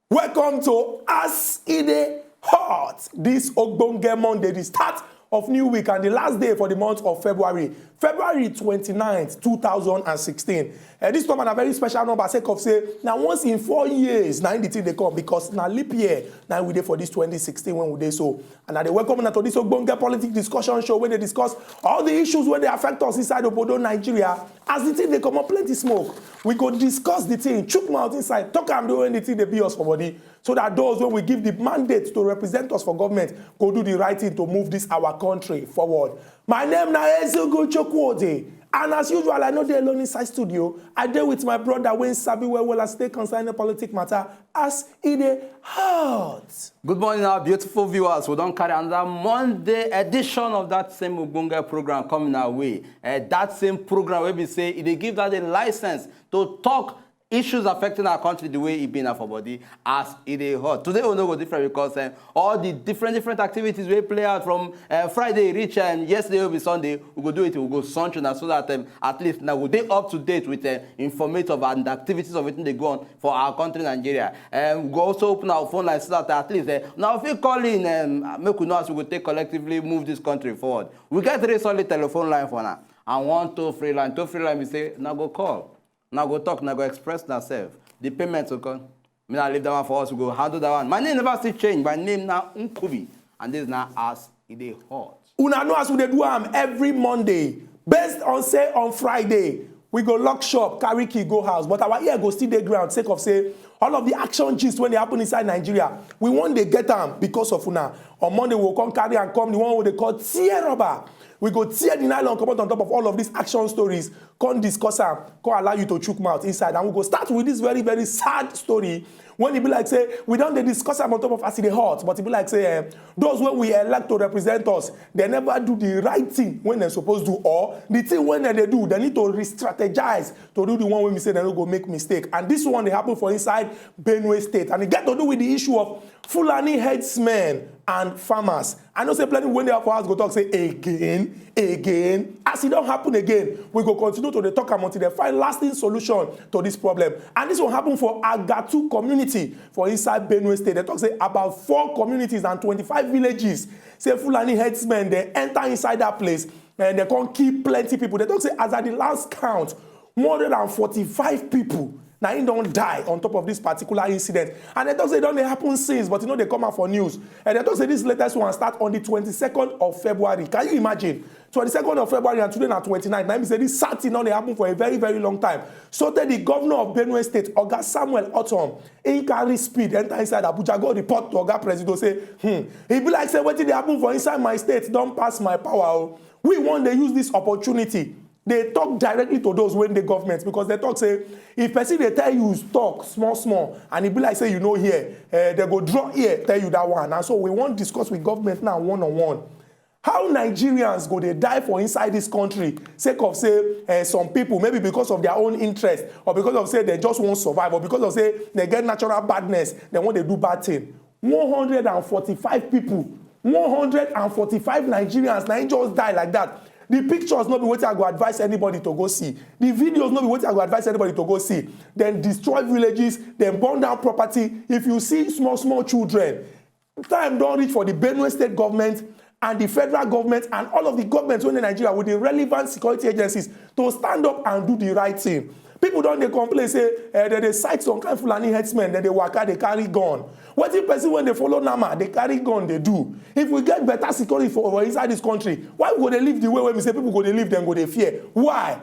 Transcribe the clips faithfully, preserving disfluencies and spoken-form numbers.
Welcome to As E Dey Hot. This Ogbonge Monday, the start of new week and the last day for the month of February, February twenty-ninth, two thousand and sixteen. Uh, this number na very special number, sake of say na once in four years na im the thing dey come, because na leap year na we dey for this twenty sixteen when we dey so. And I dey welcome una to this Ogbonge Politic Discussion Show, where they discuss all the issues wey dey affect us inside obodo Nigeria. As the thing dey comot plenty smoke, we go discuss the thing, chook mouth inside, talk am the way the thing dey be us for body, so that those wey we give the mandate to represent us for government go do the right thing to move this our country forward. My name na Ezeogo Chukwuode, and as usual, I no dey alone inside studio. I dey with my brother wey sabi well well as e take concern the politic matter, as e dey hot. Good morning, our beautiful viewers. We don carry another Monday edition of that same Ogbonge program coming our way. Eh, that same program wey be say e dey give that a license to talk issues affecting our country the way e be na for body as e dey hot. Today we no go different because um, all the different different activities wey play out from uh, Friday reach um, yesterday wey be Sunday, we go do it, we go sunch una so that um, at least now we dey up to date with uh, informative and activities of wetin dey go on for our country Nigeria. Um, we go also open our phone line so that at least uh, now if you call in, um, make we know as we go take collectively move this country forward. We get three solid telephone line for now and one toll free line. Toll free line be say na go call. Una go talk, una go express una sef. The payment go come. Me na leave that one for us, we go handle that one. My name never still change. My name na Nkubi, and this na as e dey hot. Una know as we dey do am every Monday. Based on say on Friday, we go lock shop, carry key go house, but our ear go still dey ground sake of say all of the action gist wey dey happen inside Nigeria, we wan dey get am because of una. On Monday, we go come carry am come, the one wey dey call tear rubber. We go tear the nylon comot on top of all of these action stories, come discuss am, come allow you to chook mouth inside. And we go start with this very, very sad story. When e be like say we don dey discuss am on top of as e dey hot, but e be like say eh, those wey we elect to represent us, they never do the right thing wey dem suppose do, or the thing wey dem dey do, they need to re-strategize to do the one wey be say dem no go make mistake. And this one dey happen for inside Benue State, and e get to do with the issue of Fulani herdsmen and farmers. I know say plenty wey dey for house go talk say again, again. As e don happen again, we go continue to dey talk am until dem find lasting solution to this problem. And this one happen for Agatu community for inside Benue State. Dem talk say about four communities and twenty-five villages say Fulani herdsmen dey enter inside that place and dem come kill plenty people. Dem talk say as at the last count, one hundred and forty-five people na im don die on top of this particular incident. And dem talk say e don dey happen since, but e no dey come out for news. And dem talk say this latest one start on the twenty-second of February. Can you imagine? Twenty-second of February and today na twenty-nine. Na im be say this sad thing don dey happen for a very, very long time. So tey the governor of Benue State, Oga Samuel Ortom, im carry speed enter inside Abuja, go report to Oga Presido say, hmm, e be like say wetin dey happen for inside my state don pass my power o. We wan dey use this opportunity dey talk directly to those wey dey government, because dem talk say if person dey tell you talk small small and e be like say you no hear, eh, dem go draw ear tell you that one. And so we wan discuss with government now one on one. How Nigerians go dey die for inside this country sake of say eh, some people, maybe because of their own interest or because of say dem just wan survive or because of say dem get natural badness, dem wan dey do bad thing. One hundred and forty-five people, one hundred and forty-five Nigerians na im just die like that. The pictures no be wetin I go advise anybody to go see. The videos no be wetin I go advise anybody to go see. Dem destroy villages, dem burn down property. If you see small small children, time don reach for the Benue State government and the federal government and all of the governments wey dey Nigeria with the relevant security agencies to stand up and do the right thing. People don dey complain say eh, dem dey sight some kind Fulani herdsmen, dem dey waka, dey carry gun. Wetin person wey dey follow nama dey carry gun dey do? If we get better security for, for inside this country, why we go dey live the way wey be say people go dey live, dem go dey fear? Why?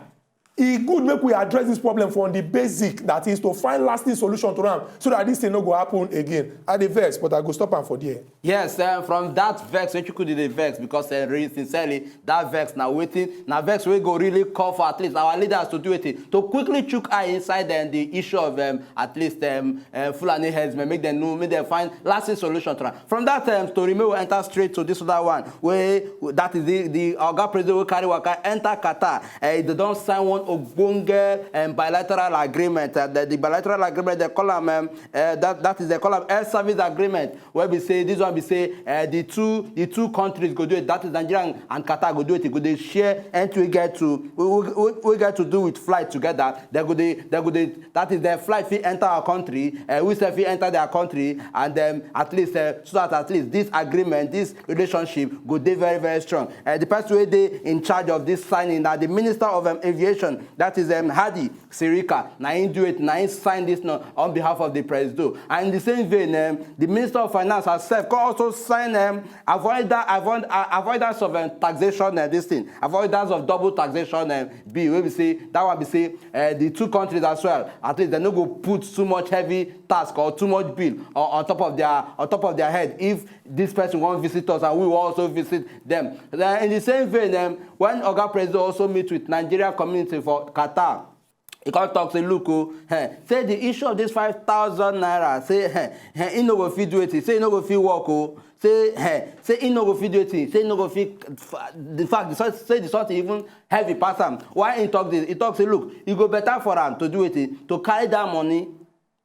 E good make we address this problem from the basic, that is to find lasting solution to am, so that this thing no go happen again. I dey vex, but I go stop am for there. Yes, um, from that vex wey Chukwudi dey vex, because uh, really sincerely that vex na wetin na vex wey go really call for at least our leaders to do wetin to quickly chook eye inside um, the issue of um, at least um, uh, Fulani herdsmen, make dem know, make dem find lasting solution to am. From that um, story, make we enter straight to this other one wey that is the the oga president wey carry waka enter Qatar. Uh, they don sign one ogbonge um, bilateral agreement. Uh, the, the bilateral agreement they call am um, uh, that that is they call am air service agreement. Wey be say this one be say uh, the two the two countries go do it. That is Nigeria and, and Qatar go do it. Go dey share entry get to we, we, we get to do with flight together. They go dey they go dey that is their flight fit enter our country. Uh, we sef fit enter their country, and then at least uh, so that at least this agreement, this relationship go dey very very strong. Uh, the person wey dey in charge of this signing na the minister of um, aviation, that is um, Hadi Sirika. Na him do it, na him sign this now on behalf of the presido. And in the same vein, um, the minister of finance herself can also sign um, avoid that avoid uh, avoidance of um, taxation uh, this thing, avoidance of double taxation um, bill wey be say that one be say uh, the two countries as well, at least they no go put too much heavy task or too much bill on, on top of their on top of their head if this person wan visit us and we wan also visit them. Then in the same vein, um, when oga president also meet with Nigeria community for Qatar, he come talk say look o, eh, say the issue of this five thousand naira, say eh, eh, he no go fit do it, say he no go fit work o, say eh, say he no go fit do it, say he no go fit. The fact the sort- say the something even heavy pass am. Why he talk this? He talk say look, e go better for am to do it, to carry that money,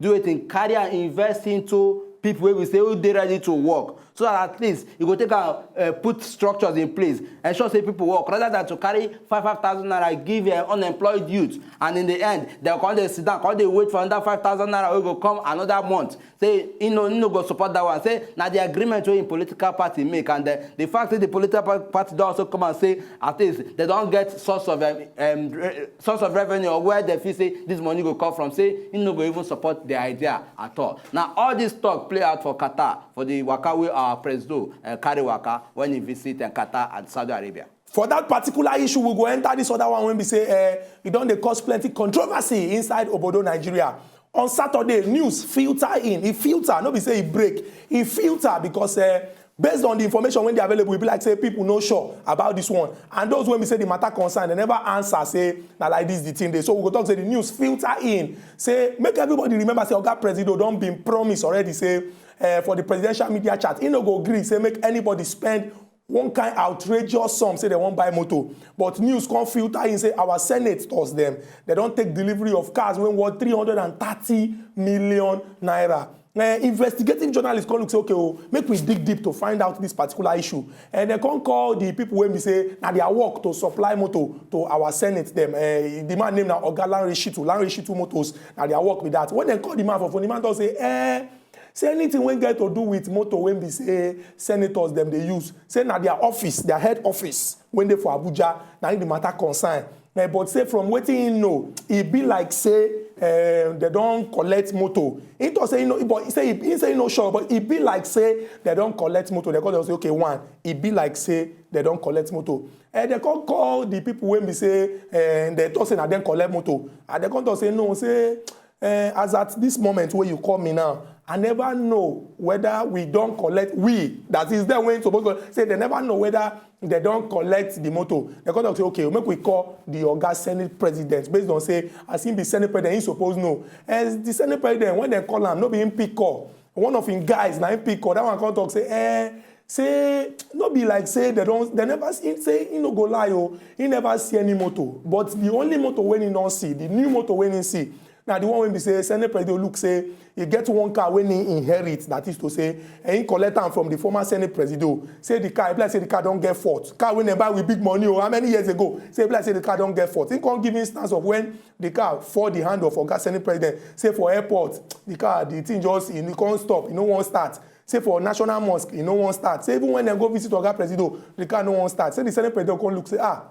do wetin, carry am invest into people wey be say who dey ready to work, so that at least you go take am uh, put structures in place, ensure say people work, rather than to carry five five thousand naira give uh, unemployed youth, and in the end dem come dey sit down come dey wait for another five thousand naira wey go come another month. Say he no he no go support that one, say na the agreement wey im political party make, and uh, the fact say the political party don also come and say at least dem don get source of um, um, source of revenue or where dem feel say this money go come from, say he no go even support the idea at all. Now all this talk play out for Qatar for the waka wey our presido uh, carry waka when he visit uh, Qatar and Saudi Arabia. For that particular issue, we go enter this other one wey be say uh, e don dey cause plenty controversy inside obodo Nigeria. On Saturday, news filter in. E filter, no be say e break. E filter because uh, based on the information wey dey available, e be like say people no sure about this one, and those wey be say the matter concern, they never answer say na like this the thing dey. So we go talk say the news filter in, say make everybody remember say oga presido don been promise already say uh, for the presidential media chat, he no go gree say make anybody spend one kind outrageous sum say dem wan buy motor, but news come filter in say our senators dem dem don take delivery of cars wey worth three hundred and thirty million naira. Uh, investigative journalists come look say okay o, make we dig deep to find out this particular issue, and dem come call the people wey be say na their work to supply motor to our senate dem. Uh, the man name na oga Lanre Shitu, Lanre Shitu Motors, na their work be that. When dem call the man for phone, the man talk say eh, say anything wey get to do with motor wey be say senators dem dey use, say na their office, their head office wey dey for Abuja, na im the matter concern. Eh, but say from wetin he know, e be like say eh, dem don collect motor. He talk say he no, but he say he, he say he no sure, but e be like say dem don collect motor. Dem come dey say okay, one, e be like say dem don collect motor. Eh, dem come call the people wey be say eh, dem talk say na dem collect motor, and dem come talk say no, say eh, as at this moment wey you call me now, I never know whether we don collect, we, that is dem wey suppose collect, say dem never know whether dem don collect the motor. Dem come talk say okay, make we call the oga senate president, based on say as him be senate president, he suppose know. As the senate president, when dem call am, no be him pick call, one of him guys na him pick call. That one come talk say eh, say no be like say dem don, dem never see, say he no go lie o, he never see any motor, but the only motor wey he don see, the new motor wey he see, na the one wey be say senate president look say e get one car wey he inherit, that is to say eh, he collect am from the former senate president. Say the car, e be like say the car don get fault, car wey dem buy with big money o, how many years ago, say e be like say the car don get fault. He come give instance of when the car fall the hand of oga senate president, say for airport the car, the thing just, e come stop, e no wan start. Say for national mosque, e no wan start. Say even when dem go visit oga presido, the car no wan start. Say the senate president come look say ah,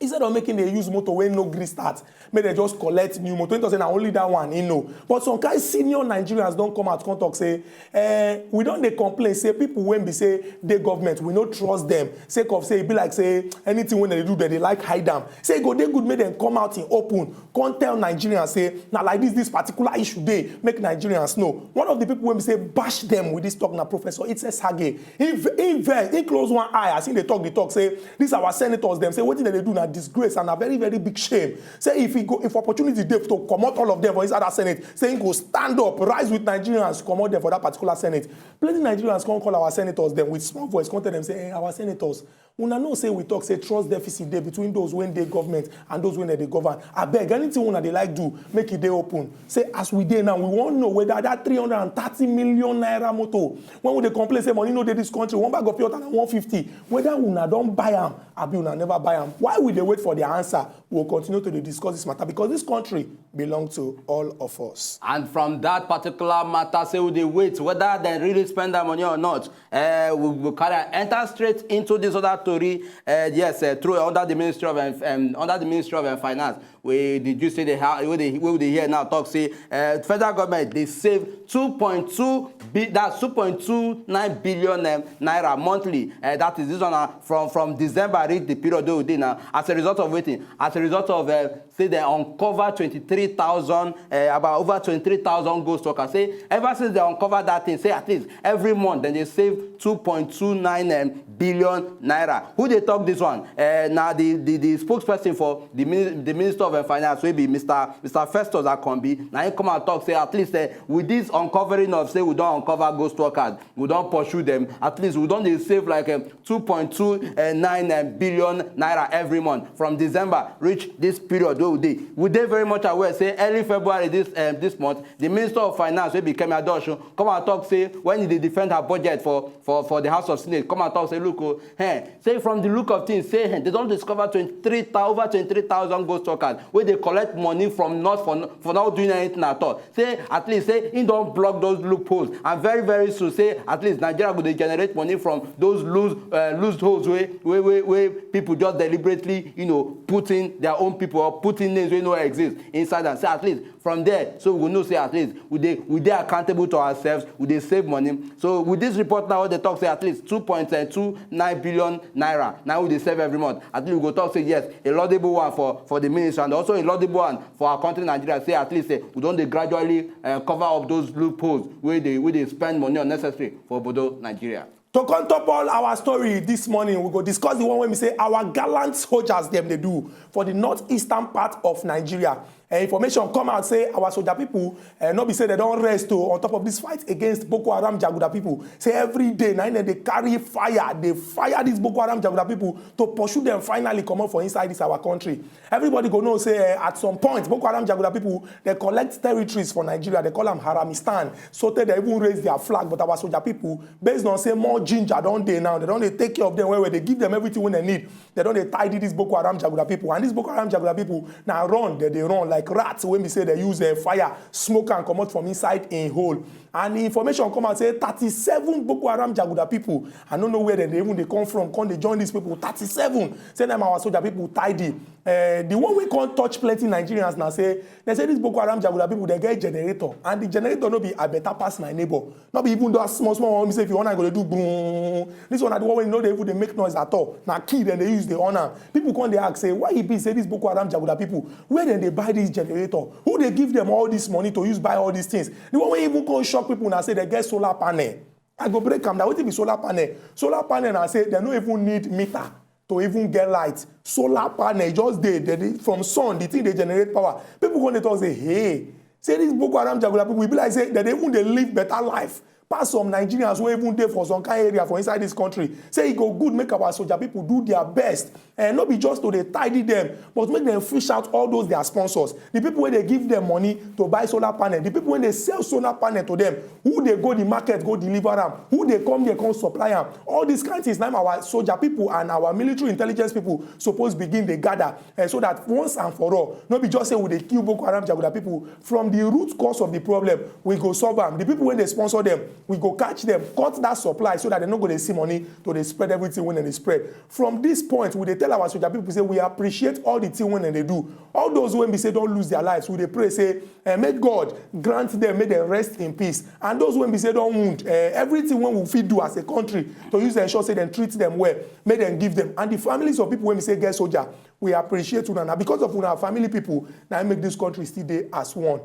Instead of making dem use motor wey no gree start, make dem just collect new motor. He talk say na only that one he know. But some kind senior Nigerians don come out come talk say, eh, we don dey complain say people wey be say dey government, we no trust them. Sake of say e be like say anything wey dem dey do, dem dey like hide am. Say e go dey good make dem come out in open, come tell Nigerians say na like this, this particular issue dey, make Nigerians know. One of the people wey be say bash them with this talk na Professor Itse Sage. He v-, he vex, he close one eye as he dey talk the talk say these our senators dem, say wetin dem dey do na disgrace and na very, very big shame. Say if he go, if opportunity dey to comot all of them for inside that Senate, say he go stand up, rise with Nigerians, comot them for that particular Senate. Plenty Nigerians come call our senators dem with small voice, come tell them say, eh, our senators, una know say we talk say trust deficit dey between those wey dey government and those wey dey govern. Abeg, anything una dey like do, make e dey open. Say as we dey now, we wan know whether that three hundred and thirty million naira motor wey we dey complain say money no dey this country, one bag of pure water na one fifty, whether una don buy am abi una never buy am. While we dey wait for their answer, we will continue to dey discuss this matter because this country belong to all of us. And from that particular matter, say we dey wait whether dem really spend that money or not. Uh, we go carry am enter straight into this other story. Uh, yes, uh, through under the Ministry of Enf-, um, under the Ministry of, uh, Finance, we did you say the how we dey, we dey hear now talk say, uh, federal government dey save two point two bi-, that's two point two nine billion, um, naira monthly. Uh, that is this one, uh, from, from December reach the period wey we dey now. As a result of wetin? As a result of, uh, say dem uncover twenty-three thousand, uh, about over twenty-three thousand ghost workers. Say ever since dem uncover that thing, say at least every month dem dey save two point two nine, um, billion naira. Who dey talk this one? Uh, na the, the, the spokesperson for the, mini-, the Minister of, uh, Finance, wey be Mister, Mister Festus Akombi. Na him come and talk say at least, uh, with this uncovering of say we don uncover ghost workers, we don pursue them, at least we don dey save like, um, two point two nine billion naira every month from December reach this period wey we dey. We dey very much aware say early February this, um, this month, the Minister of Finance, wey be Kemi Adeosun, come and talk say when he dey defend her budget for, for, for the House of Senate, come and talk say, look, oh, eh, say from the look of things, say, eh, dem don discover twenty-three thousand, over twenty-three thousand ghost workers wey dey collect money from not for, for not doing anything at all. Say at least say he don block those loopholes, and very, very soon say at least Nigeria go dey generate money from those loose, uh, loose holes wey, wey, wey, wey people just deliberately, you know, put in their own people or put in names wey no exist inside am. Say at least from there, so we go know say at least we dey, we dey accountable to ourselves, we dey save money. So with this report now, dem talk say at least two point two nine billion naira na we dey save every month. At least we go talk say yes, a laudable one for, for the ministry, and also a laudable one for our country Nigeria. Say at least say we don dey gradually, uh, cover up those loopholes wey dey, wey dey spend money unnecessary for obodo Nigeria. To come top all our story this morning, we go discuss the one wey be say our gallant soldiers dem dey do for the northeastern part of Nigeria. Eh, information come out say our soldier people, eh, no be say dem don rest o, on top of this fight against Boko Haram jaguda people. Say every day na im dem dey carry fire, dey fire these Boko Haram jaguda people to pursue them finally comot for inside this our country. Everybody go know say, eh, at some point Boko Haram jaguda people dey collect territories for Nigeria. Dem call am Haramistan. So tey dem even raise their flag, but our soldier people, based on say more ginger don dey now, dem don dey take care of them well well, dey give them everything wey dem need. Dem don dey tidy these Boko Haram jaguda people, and these Boko Haram jaguda people na run dem dey run like rats wey be say dem use, eh, fire smoke am comot from inside im hole. And the information come out say thirty-seven Boko Haram jaguda people, I no know where dem dey even dey come from, come dey join these people. Thirty-seven, say na our soldier people tidy. Eh, the one wey come touch plenty Nigerians na say, dem say these Boko Haram jaguda people, dem get generator, and the generator no be "I better pass my neighbor." No be even that small small one wey be say if you on am, e go dey do boom. This one na the one wey no dey even dey make noise at all. Na key dem dey use dey on am. People come dey ask say why e be say these Boko Haram jaguda people, where dem dey buy this generator? Who dey give them all this money to use buy all these things? The one wey even come shock people na say dem get solar panel. I go break am down. Wetin be solar panel? Solar panel na say dem no even need meter to even get light. Solar panel just dey, dey, dey, from sun, the thing dey generate power. People come dey talk say, hey, say these Boko Haram jaguda people, e be like say dem dey even dey live better life pass some Nigerians wey even dey for some kind area for inside this country. Say e go good make our soldier people do their best. Eh, no be just to dey tidy them, but make dem fish out all those their sponsors. The people wey dey give them money to buy solar panel, the people wey dey sell solar panel to them, who dey go the market go deliver am, who dey come there come supply am. All these kind things na im our soldier people and our military intelligence people suppose begin dey gather, eh, so that once and for all, no be just say we dey kill Boko Haram jaguda people. From the root cause of the problem, we go solve am. The people wey dey sponsor them, we go catch them, cut that supply so that dem no go dey see money to dey spread everything wey dem dey spread. From this point, we dey tell our soldier people say we appreciate all the thing wey dem dey do. All those wey be say don lose their lives, we dey pray say, eh, make God grant them, make dem rest in peace. And those wey be say don wound, eh, everything wey we fit do as a country to use ensure say dem treat them well, make dem give them. And the families of people wey be say get soldier, we appreciate una. Na because of una family people, na im make this country still dey as one.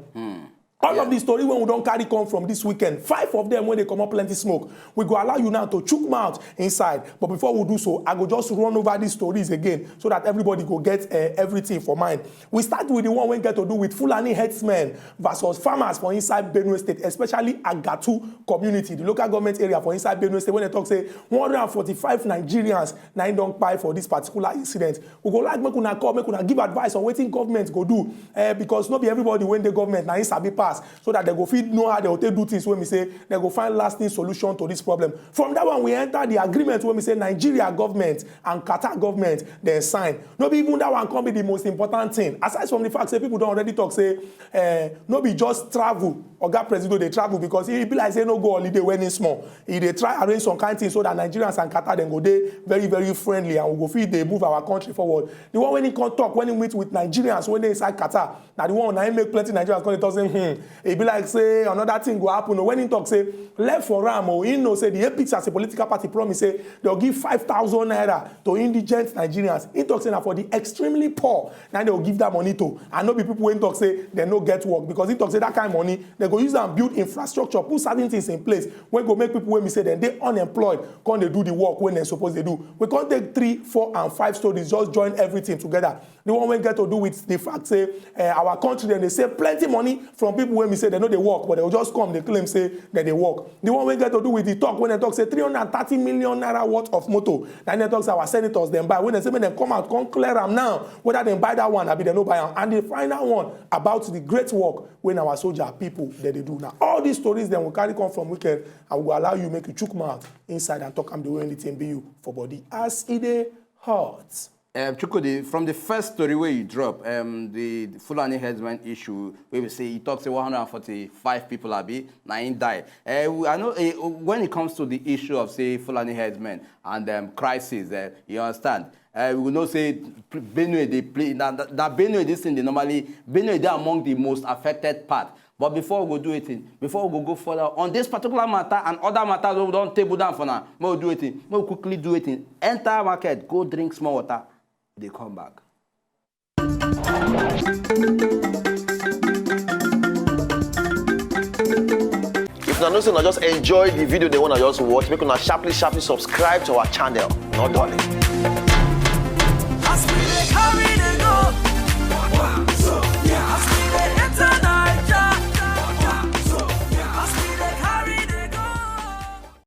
All of the story wey we don carry come from this weekend, five of them wey dey comot plenty smoke, we go allow you now to chook mouth inside. But before we do so, I go just run over these stories again so that everybody go get, eh, everything for mind. We start with the one wey get to do with Fulani herdsmen versus farmers for inside Benue State, especially Agatu community. The local government area for inside Benue State, wey dem talk say one hundred and forty-five Nigerians na im don kpai for this particular incident. We go like make una call, make una give advice on wetin government go do, eh, because no be everybody wey dey government na im sabi pass, so that dem go fit know how dem go take do things wey be say dem go find lasting solution to this problem. From that one, we enter the agreement wey be say Nigeria government and Qatar government dem sign. No be even that one come be the most important thing. Aside from the fact say people don already talk say, eh, no be just travel Oga Presido dey travel, because e be like say no go holiday when e small. E dey try arrange some kind things so that Nigerians and Qatar dem go dey very, very friendly, and we go fit dey move our country forward. The one wey he come talk when he meet with Nigerians wey dey inside Qatar, na the one na im make plenty Nigerians come dey talk say, hmm, e be like say another thing go happen o. When he talk say left for am o, he know say the A P C as a political party promise say they'll give five thousand naira to indigent Nigerians. He talk say na for the extremely poor na they will give that money to, and no be people wey talk say they no get work, because he talk say that kind money they go use am build infrastructure, put certain things in place wey go make people wey be say dem dey unemployed come dey do the work wey dem suppose dey do. We come take three, four and five stories, just join everything together. The one wey get to do with the fact say, eh, our country dem dey save plenty money from people wey be say dem no dey work, but dem go just come dey claim say dem dey work. The one wey get to do with the talk wey dem talk say three hundred and thirty million naira worth of motor na im dem talk say our senators dem buy, wey dem say make dem come out come clear am now whether dem buy that one abi dem no buy am. And the final one about the great work wey our soldier people dem dey do. Na all these stories dem we carry come from weekend, and we go allow you make you chook mouth inside and talk am the way anything be you for body as e dey hot. Um, Chukwudi, from the first story where you drop, um, the, the Fulani herdsman issue, where we say he talks say one hundred forty-five people abi na im die. Uh, we- I know, uh, when it comes to the issue of, say, Fulani herdsmen and, um, crisis, uh, you understand. Uh, we know say pl- Benue they play that, that Benue this thing they normally Benue they among the most affected part. But before we go do it, before we go go further on this particular matter and other matters we don table down for now, make we do it, make we quickly do it. Enter market, go drink small water, they come back. If una know say una just enjoy the video, they wanna just watch, make una sharply, sharply subscribe to our channel. No darling. As we dey carry dey go,